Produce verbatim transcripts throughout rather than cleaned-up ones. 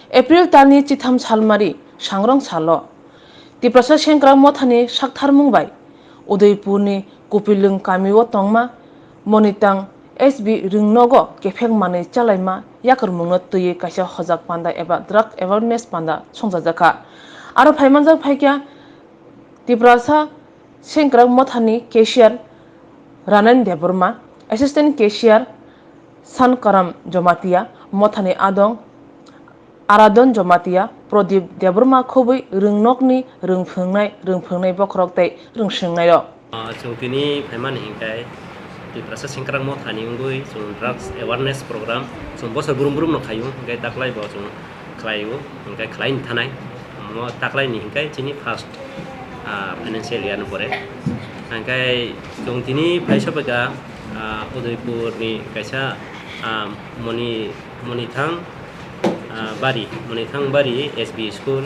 April talni chitham salmari sangrong salo Tiprasa Sengkrak Mothani saktharmung bai Udaipurni Kupilung kamio tongma Monitang S B Rwngnogo kephek manwi chalaima yakarmungno twiwi kaisa hojak panda eba drug awareness panda songchajakha. Aro phaimanjak phaikha Tiprasa Sengkrak Mothani cashier Ranen Debbarma, assistant cashier Sankaram Jomatia, Mothani adong Aradon Jomatia, Prodip Debbarma khobwi rwngnokni rwngphwngnai, rwngphwngnai bokhorok tei rwngswngnairok. Ah, chwng tini phaimani hinkhe Tiprasa Sengkrak Mothani wngwi chwng drugs awareness program chwng bosor brum brumno khaio, hinkhe taklai bo chwng khlaio, hinkhe khlaini thanai. Omo taklaini hinkhe chini first, ah, financial year ni pore. Hinkhe chwng tini phai sophaikha, ah, Udaipurni kaisa, ah, Moni, Monithang, ah, Bari, Monithang Bari S B school,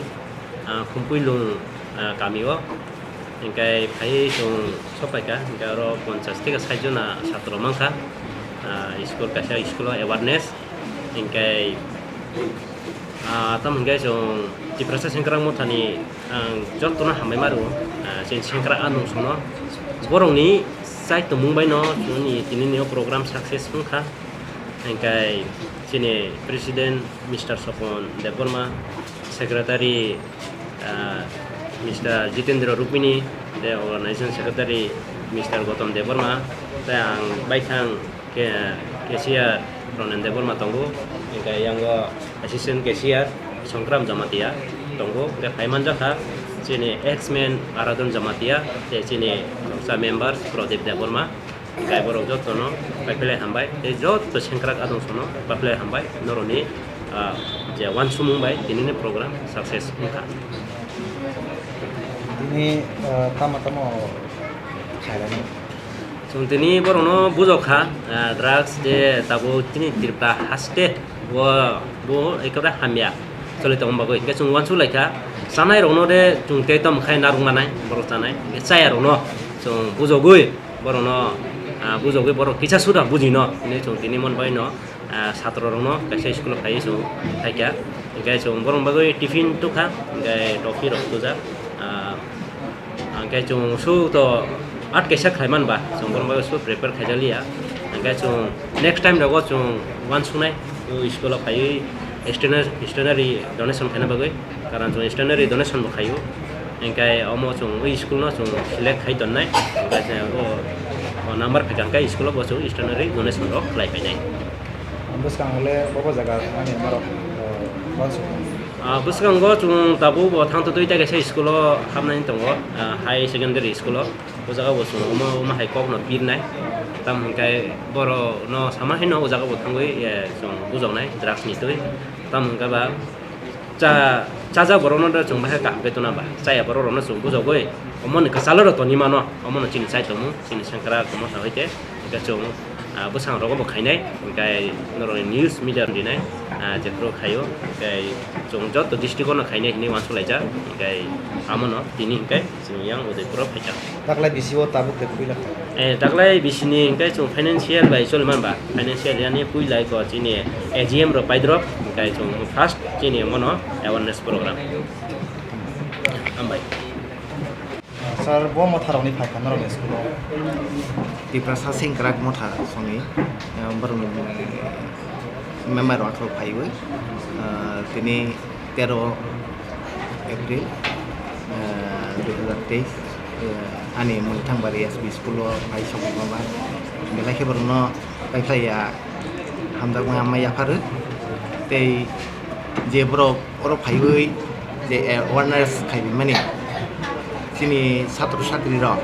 ah, Khumpuilung, ah, kamio. Hinkhe phaiwi chwng sophaikha, hinkhe oro ponchas theke sait jona satro mankha, ah, school kaisa school o awareness. Hinkhe, ah, tamo hinkhe chwng Tiprasa Sengkrak Mothani ang jotono hambai ma rwo, ah, chini Sengkrak anungsongno. Borokni chai tongmung baino chwngni tinini o program success wngkha. Hinkhe chini president Mister Sopon Debbarma, secretary, ah, Mister Jitendra Rupini, tei organization secretary Mister Gautam Debbarma, tei ang baithang ke-, cashier Ronen Debbarma tongo, hinkhe yango assistant cashier Songkram Jamatia tongo, hinkhe phai manjakha chini ex-man Aradon Jamatia, tei chini noksa members Prodip Debbarma. Hinkhe borok jotono baiphilai hambai, tei joto Sengkrak adongsono baiphilai hambai, norokni, ah, je wansukmung bai tinini program success wngkha. Tini, ah, tamo tamo khairani? Chwng tini borokno bujokha, ah, drugs je tabuk chini Tripura haste bo, bo ekebare hamya choli tongma bagwi. Hinkhe chwng wansuk laikha, chanai rokno de chwng tei tamo khai narwk manai, borok chanai. Hinkhe chaya rokno chwng bujogwi, borokno, ah, bujogwi borok kisa suda bujino hinwi chwng tini mon baino, ah, satro rokno kaisa school o phaiwi chwng phaikha. Hinkhe chwng borok bagwi tiffin tukha, hinkhe topi rok tujak. Ah, hinkhe chwng su to at kaisa khlai man ba, chwng borok bagwi su prepare khaijak liya. Hinkhe chwng next time rogo chwng wansuknai, o school o phaiwi stationery, stationery donation khaina bagwi. Karon chwng stationery donation bo khaio, hinkhe omo chwng ui school no chwng select khai tonnai, hinkhe o, o number phaikha hinkhe school o bo chwng stationery donation rok khlai phainai. Bwskango le bobo jaga thangmani norok, o, uansuk? Ah, bwskango chwng tabuk bo thang twi twi kaisa school o hapnani tongo, ah, high secondary school o. O jaga bo chwng omo, omo hai kok no pirnai. Tamo hinkhe borok no sama haino o jaga bo thangwi, eh, chwng bujoknai drugs ni twi. Tamo hinkhe ba cha, chajak borok no chwng bahai kaham khe tona ba. Chaya borok rok no chwng bujogwi omo ni kwchalo rok toni mano. Omo no chini chai tongmung, chini Sengkrak tongmo sa hoite. Hinkhe chwng, ah, bwsang rogo bo khainai. Hinkhe norok ni news media rinai, ah, jephru khaio. Hinkhe chwng joto district o no khainai hinwi wansuk laijak. Hinkhe amo no tini hinkhe chwng yang Udaipur o phaikha. Taklai bisi o tabuk de puila kha? Eh, taklai bisi ni hinkhe chwng financial bai choli man ba. Financial yani puila ko chini A G M rok paidrop, hinkhe chwng first chini mono awareness program. Hambai. Sir, bo motha rokni phaikha norokni school o? Tiprasa Sengkrak motha songni, eh, borokni member rok atharo phaiwi, eh, tini tero April, eh, dui hazar teis, eh, ani Monithangbari S B school o phai sokma ba. Belai khe borokno paiphlaiya hamjakma ma yapharwi. Tei je borok oro phaiwi je awareness khaimani chini satro satri rok,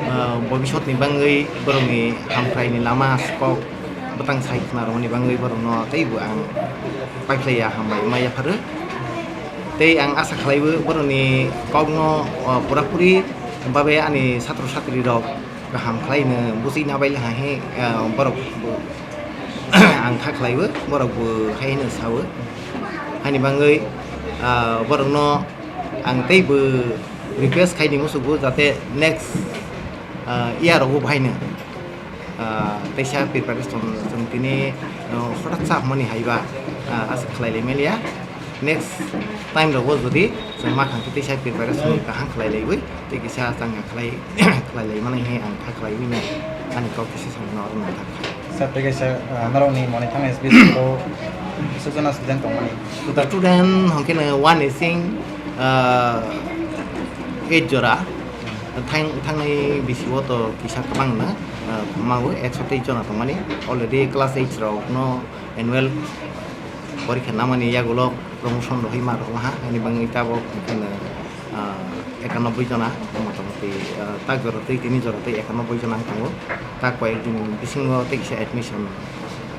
ah, bobisotni bangwi borokni hamkraini lama kok bwtang sai khna rwmani bangwi borokno teibo ang paiphlaiya hambai ma yapharwi. Tei ang asa khlaiwi borokni kokno, ah, purapuri babe ani satro satri rok kaham khlaino bwswino bai le hai, ah, borok bo ang kha khlaiwi, borok bo hai hino sawi. Haini bangwi, ah, borokno ang teibo request khaini musugo jate next, ah, year rogo bo haino Ah, teisa preparation chwng tini, ah, hotat sa hwnmani haiba, ah, aswk khlai lai manya. Next time rogo jodi chwng ma thang khe teisa preparation kaham khlai laiwi tei kisa chang khlai, khlai lai mani hai ang kha khlaiwi nai ani kok kisa samung no oro nang thang kha. Sir, tei kaisa, ah, norokni Monithang S B school o swkjana student tongmani? Student hwnkhe no one ising, ah, eight jora. Thang-, thangnai bisi o to kisa kwbang na, ah, kwmago ekso teis jona tongmani. Already class eight rok no annual porikha namani yagulo promotion rohoi ma rohma ha, ani bangwi tabok hwnkhe no, ah, ekanoboi jona, motamoti, ah, tak jora tei tini jora tei ekanoboi jona wng tongo. Tak koyek din bisingo tei kisa admission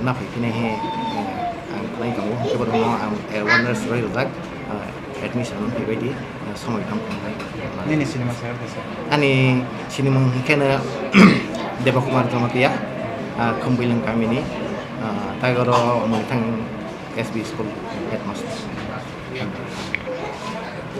na phai phine he, eh, ang khlai tongo, hwnkhe bono ang awareness roi rwjak, ah, admission phai bai di, ah, somoi tong tong bai. Nini sinimung sir, sir? Ani sinimung hwnkhe no Deba Kumar Jamatia, ah, Khumbuilung kamini, ah, tak oro Monithang S B school headmaster.